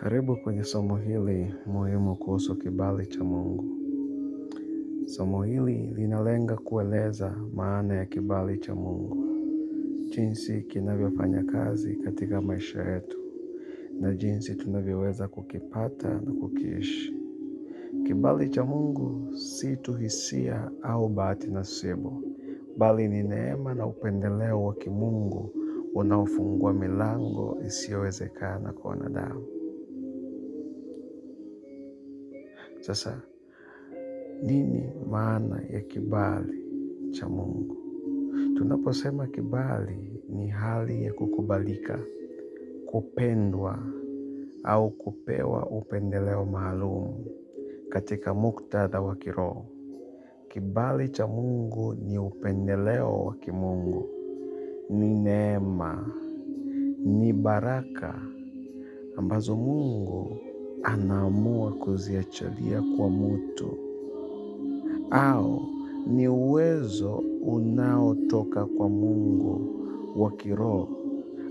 Karibu kwenye somo hili muhimu kuhusu kibali cha Mungu. Somo hili linalenga kueleza maana ya kibali cha Mungu, jinsi kinavyofanya kazi katika maisha yetu na jinsi tunavyoweza kukipata na kukiishi. Kibali cha Mungu si tu hisia au bahati nasibu, bali ni neema na upendeleo wa kimungu unaofungua milango isiyowezekana kwa wanadamu. Sasa, nini maana ya kibali cha Mungu? Tunaposema kibali, ni hali ya kukubalika, kupendwa au kupewa upendeleo maalum katika muktadha wa kiroho. Kibali cha Mungu ni upendeleo wa kimungu, ni neema, ni baraka ambazo Mungu anaamua kuziachilia kwa mtu, au ni uwezo unaotoka kwa Mungu wa kiroho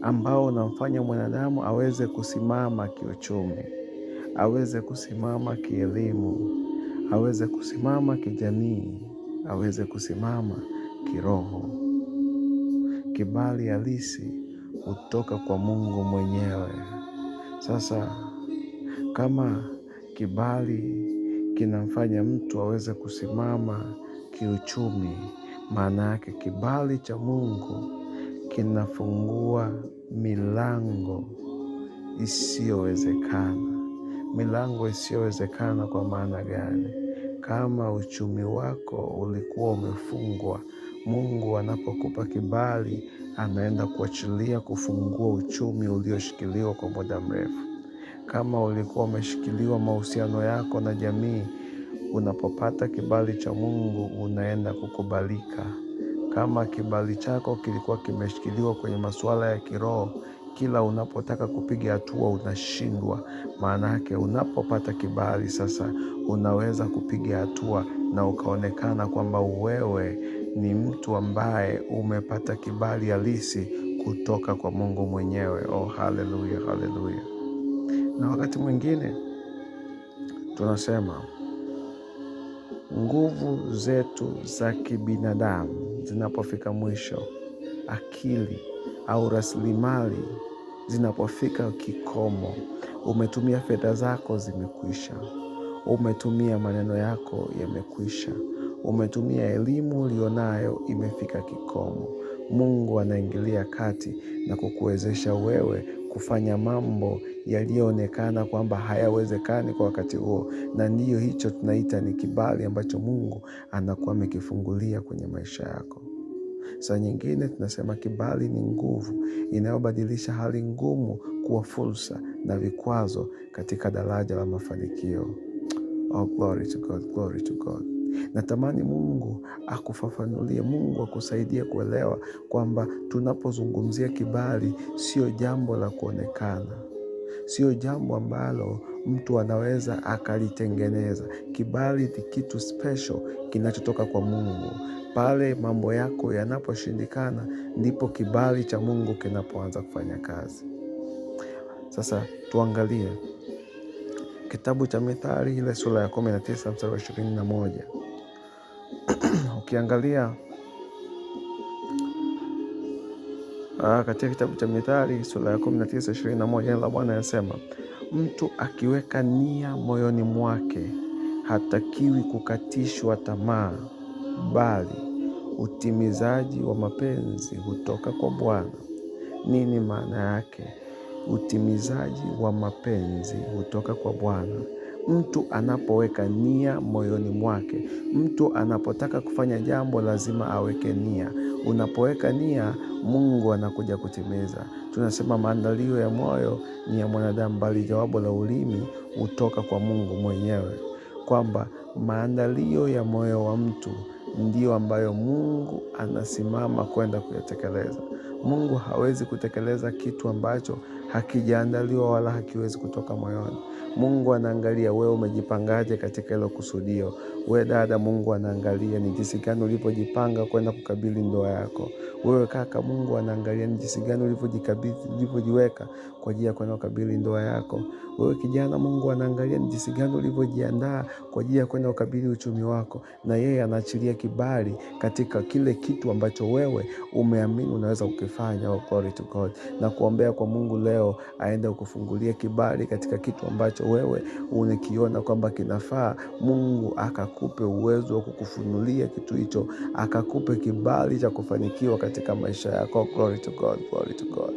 ambao unamfanya mwanadamu aweze kusimama kiuchumi, aweze kusimama kielimu, aweze kusimama kijamii, aweze kusimama kiroho. Kibali halisi hutoka kwa Mungu mwenyewe. Sasa kama kibali kinamfanya mtu aweze kusimama kiuchumi, maana yake kibali cha Mungu kinafungua milango isiyowezekana. Milango isiyowezekana kwa maana gani? Kama uchumi wako ulikuwa umefungwa, Mungu anapokupa kibali anaenda kuachilia kufungua uchumi ulioshikiliwa kwa muda mrefu. Kama ulikuwa umeshikiliwa mahusiano yako na jamii, unapopata kibali cha Mungu unaenda kukubalika. Kama kibali chako kilikuwa kimeshikiliwa kwenye masuala ya kiroho, kila unapotaka kupiga hatua unashindwa. Maana yake unapopata kibali sasa unaweza kupiga hatua na ukaonekana kwamba wewe ni mtu ambaye umepata kibali halisi kutoka kwa Mungu mwenyewe. Oh, haleluya, haleluya. Na wakati mwingine tunasema nguvu zetu za kibinadamu zinapofika mwisho, akili au rasilimali zinapofika kikomo, umetumia fedha zako zimekwisha, umetumia maneno yako yamekwisha, umetumia elimu ulionayo imefika kikomo. Mungu anaingilia kati na kukuwezesha wewe kufanya mambo yaliyoonekana kwamba hayawezekani kwa wakati huo, na ndiyo hicho tunaita ni kibali ambacho Mungu anakuwa amekifungulia kwenye maisha yako. Saa nyingine tunasema kibali ni nguvu inayobadilisha hali ngumu kuwa fursa na vikwazo katika daraja la mafanikio. Oh, glory to God, glory to God. Natamani Mungu akufafanulie, Mungu akusaidie kuelewa kwamba tunapozungumzia kibali sio jambo la kuonekana, sio jambo ambalo mtu anaweza akalitengeneza. Kibali ni kitu special kinachotoka kwa Mungu. Pale mambo yako yanaposhindikana, ndipo kibali cha Mungu kinapoanza kufanya kazi. Sasa tuangalie kitabu cha Mithali ile sura ya 19 mstari wa 21. Ukiangalia katika kitabu cha Mithali sura ya 19 21, neno la Bwana yanasema, mtu akiweka nia moyoni mwake hatakiwi kukatishwa tamaa, bali utimizaji wa mapenzi hutoka kwa Bwana. Nini maana yake? Utimizaji wa mapenzi hutoka kwa Bwana. Mtu anapoweka nia moyoni mwake, mtu anapotaka kufanya jambo lazima aweke nia. Unapoweka nia, Mungu anakuja kutimiza. Tunasema maandalio ya moyo ni ya mwanadamu, bali jawabu la ulimi hutoka kwa Mungu mwenyewe, kwamba maandalio ya moyo wa mtu ndiyo ambayo Mungu anasimama kwenda kuyatekeleza. Mungu hawezi kutekeleza kitu ambacho hakijaandaliwa wala hakiwezi kutoka moyoni. Mungu anaangalia wewe umejipangaje katika hilo kusudio. Wewe dada, Mungu anaangalia ni jinsi gani ulivyojipanga kwenda kukabili ndoa yako. Wewe kaka, Mungu anaangalia ni jinsi gani ulivyojikabidhi, ulivyojiweka kwa ajili ya kwenda kukabili ndoa yako. Wewe kijana, Mungu anaangalia ni jinsi gani ulivyojiandaa kwa ajili ya kwenda kukabili uchumi wako, na yeye anaachilia kibali katika kile kitu ambacho wewe umeamini unaweza kukifanya. Oh, glory to God. Na kuombea kwa Mungu leo aende kukufungulia kibali katika kitu ambacho wewe unakiona kwamba kinafaa. Mungu akakupe uwezo wa kukufunulia kitu hicho, akakupe kibali cha kufanikiwa katika maisha yako. Glory to God, glory to God.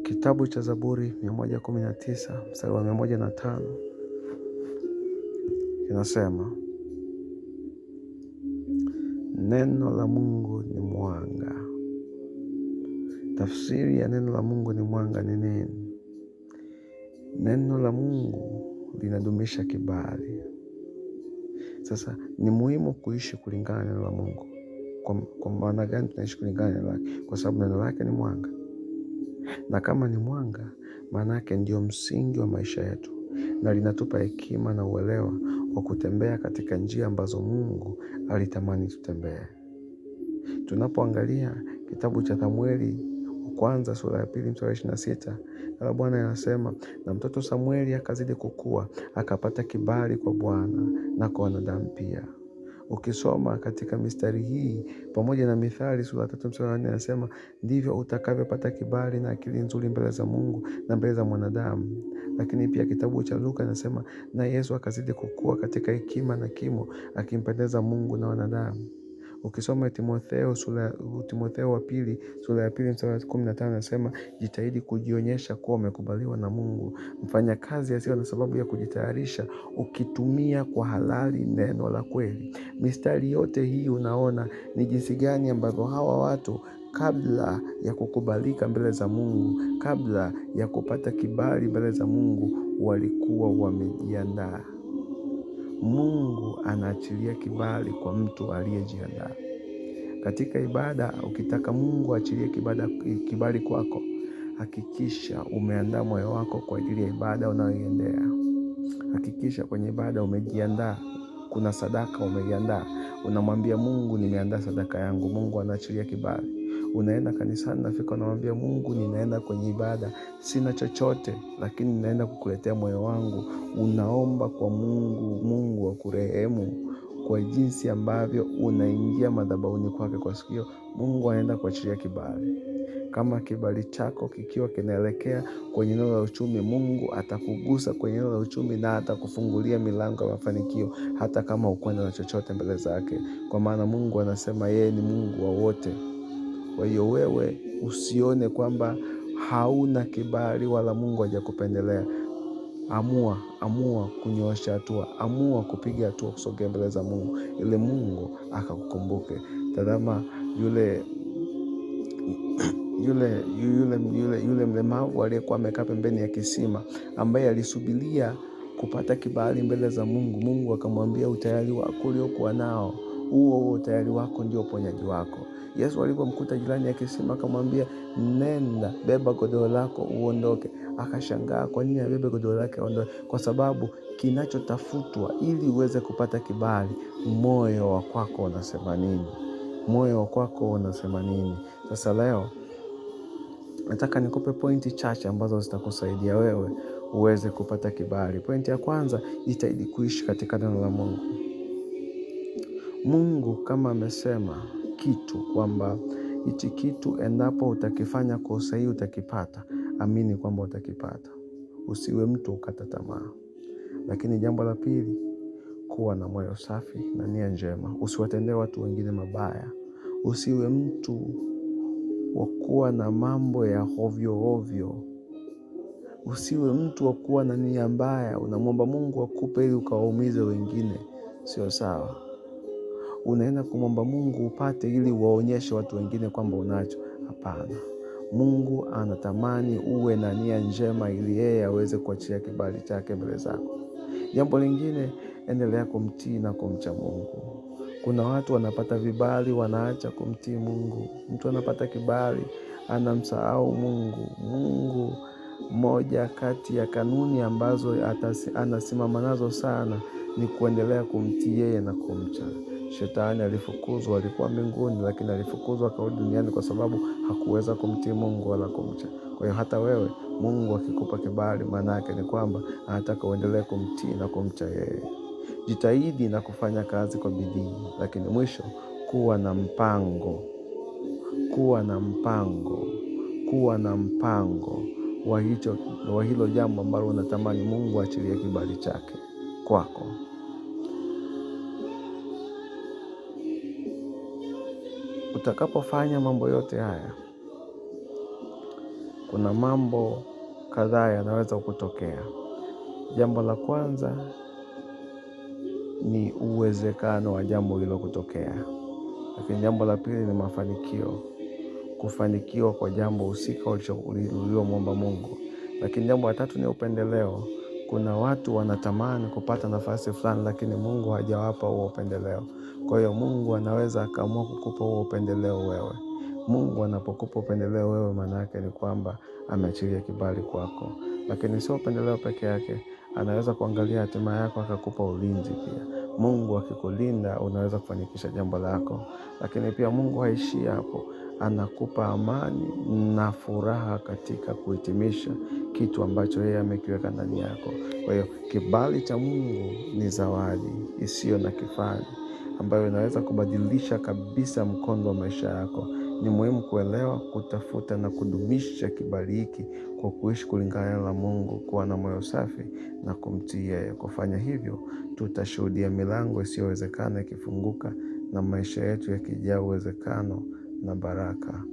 Kitabu cha Zaburi 119 mstari wa 105 kinasema, neno la Mungu ni mwanga. Tafsiri ya neno la Mungu ni mwanga ni nini? Neno la Mungu linadumisha kibali. Sasa ni muhimu kuishi kulingana na neno la Mungu. Kwa maana gani tunaishi kulingana na neno lake? Kwa sababu neno lake ni mwanga, na kama ni mwanga, maana yake ndio msingi wa maisha yetu, na linatupa hekima na uelewa wa kutembea katika njia ambazo Mungu alitamani tutembee. Tunapoangalia kitabu cha Samueli wa kwanza sura ya 2 mstari wa 26, na Bwana anasema, na mtoto Samueli akazidi kukua, akapata kibali kwa Bwana na kwa wanadamu pia. Ukisoma katika mistari hii pamoja na Mithali sura 3 mstari wa 4 anasema, ndivyo utakavyopata kibali na akili nzuri mbele za Mungu na mbele za mwanadamu. Lakini pia kitabu cha Luka anasema, na Yesu akazidi kukua katika hekima na kimo, akimpendeza Mungu na wanadamu. Ukisoma Timotheo wa pili sura ya 2 mstari wa 15 anasema, jitahidi kujionyesha kuwa umekubaliwa na Mungu, mfanya kazi asiyo na sababu ya kujitayarisha, ukitumia kwa halali neno la kweli. Mistari yote hii unaona ni jinsi gani ambavyo hawa watu kabla ya kukubalika mbele za Mungu, kabla ya kupata kibali mbele za Mungu, walikuwa wamejiandaa. Mungu anaachilia kibali kwa mtu aliyejiandaa. Katika ibada, ukitaka Mungu aachilie kibali kwako, hakikisha umeandaa moyo wako kwa ajili ya ibada unayoiendea. Hakikisha kwenye ibada umejiandaa, kuna sadaka umeiandaa. Unamwambia Mungu, nimeandaa sadaka yangu. Mungu anaachilia kibali. Unaenda kanisani, nafika unamwambia Mungu, ninaenda kwenye ibada, sina chochote, lakini ninaenda kukuletea moyo wangu. Unaomba kwa Mungu, Mungu akurehemu kwa jinsi ambavyo unaingia madhabahuni kwake kwa siku hiyo. Mungu anaenda kuachilia kibali. Kama kibali chako kikiwa kinaelekea kwenye eneo la uchumi, Mungu atakugusa kwenye eneo la uchumi na atakufungulia milango ya mafanikio, hata kama hukwenda na chochote mbele zake. Kwa maana Mungu anasema yeye ni Mungu wa wote. Kwa hiyo wewe usione kwamba hauna kibali wala Mungu hajakupendelea. Amua kunyoosha hatua, amua kupiga hatua kusogea mbele za Mungu ili Mungu akakukumbuke. Tazama yule mlemavu aliyekuwa amekaa pembeni ya kisima, ambaye alisubiria kupata kibali mbele za Mungu. Mungu akamwambia, utayari wako uliokuwa nao, huo utayari wako ndio uponyaji wako. Yesu alipomkuta jirani ya kisima akamwambia, nenda beba godoro lako uondoke. Akashangaa, kwa nini abebe godoro lake aondoke? Kwa sababu kinachotafutwa ili uweze kupata kibali, moyo wa kwako unasema nini? Moyo wa kwako unasema nini? Sasa leo nataka nikupe pointi chache ambazo zitakusaidia wewe uweze kupata kibali. Pointi ya kwanza, jitahidi kuishi katika neno la Mungu. Mungu kama amesema kitu kwamba hichi kitu endapo utakifanya kwa usahihi utakipata, amini kwamba utakipata. Usiwe mtu ukata tamaa. Lakini jambo la pili, kuwa na moyo safi na nia njema. Usiwatendee watu wengine mabaya. Usiwe mtu wa kuwa na mambo ya hovyo hovyo. Usiwe mtu wa kuwa na nia mbaya. Unamwomba Mungu akupe ili ukawaumize wengine, sio sawa. Unaenda kumwomba Mungu upate ili uwaonyeshe watu wengine kwamba unacho. Hapana. Mungu anatamani uwe na nia njema ili yeye aweze kuachia kibali chake mbele zako. Jambo lingine, endelea kumtii na kumcha Mungu. Kuna watu wanapata vibali, wanaacha kumtii Mungu. Mtu anapata kibali, anamsahau Mungu. Mungu, moja kati ya kanuni ambazo anasimama nazo sana ni kuendelea kumtii yeye na kumcha. Shetani alifukuzwa, alikuwa mbinguni, lakini alifukuzwa akarudi duniani kwa sababu hakuweza kumtii Mungu wala kumcha. Kwa hiyo hata wewe, Mungu akikupa kibali, maana yake ni kwamba anataka uendelee kumtii na kumcha yeye. Jitahidi na kufanya kazi kwa bidii, lakini mwisho, kuwa na mpango, kuwa na mpango, kuwa na mpango wa hilo jambo ambalo unatamani Mungu aachilie kibali chake kwako. Utakapofanya mambo yote haya, kuna mambo kadhaa yanaweza kutokea. Jambo la kwanza ni uwezekano wa jambo hilo kutokea, lakini jambo la pili ni mafanikio, kufanikiwa kwa jambo husika ulilomwomba Mungu. Lakini jambo la tatu ni upendeleo. Kuna watu wanatamani kupata nafasi fulani, lakini Mungu hajawapa huo upendeleo. Kwa hiyo Mungu anaweza akaamua kukupa huo upendeleo wewe. Mungu anapokupa upendeleo wewe, maana yake ni kwamba ameachilia kibali kwako. Lakini sio upendeleo peke yake, anaweza kuangalia hatima yako akakupa ulinzi pia. Mungu akikulinda unaweza kufanikisha jambo lako. Lakini pia Mungu haishii hapo, anakupa amani na furaha katika kuhitimisha kitu ambacho yeye amekiweka ndani yako. Kwa hiyo kibali cha Mungu ni zawadi isiyo na kifani ambayo inaweza kubadilisha kabisa mkondo wa maisha yako. Ni muhimu kuelewa, kutafuta na kudumisha kibali hiki kwa kuishi kulingana na Mungu, kuwa na moyo safi na kumtii yeye. Kufanya hivyo, tutashuhudia milango isiyowezekana ikifunguka na maisha yetu yakijaa uwezekano na baraka.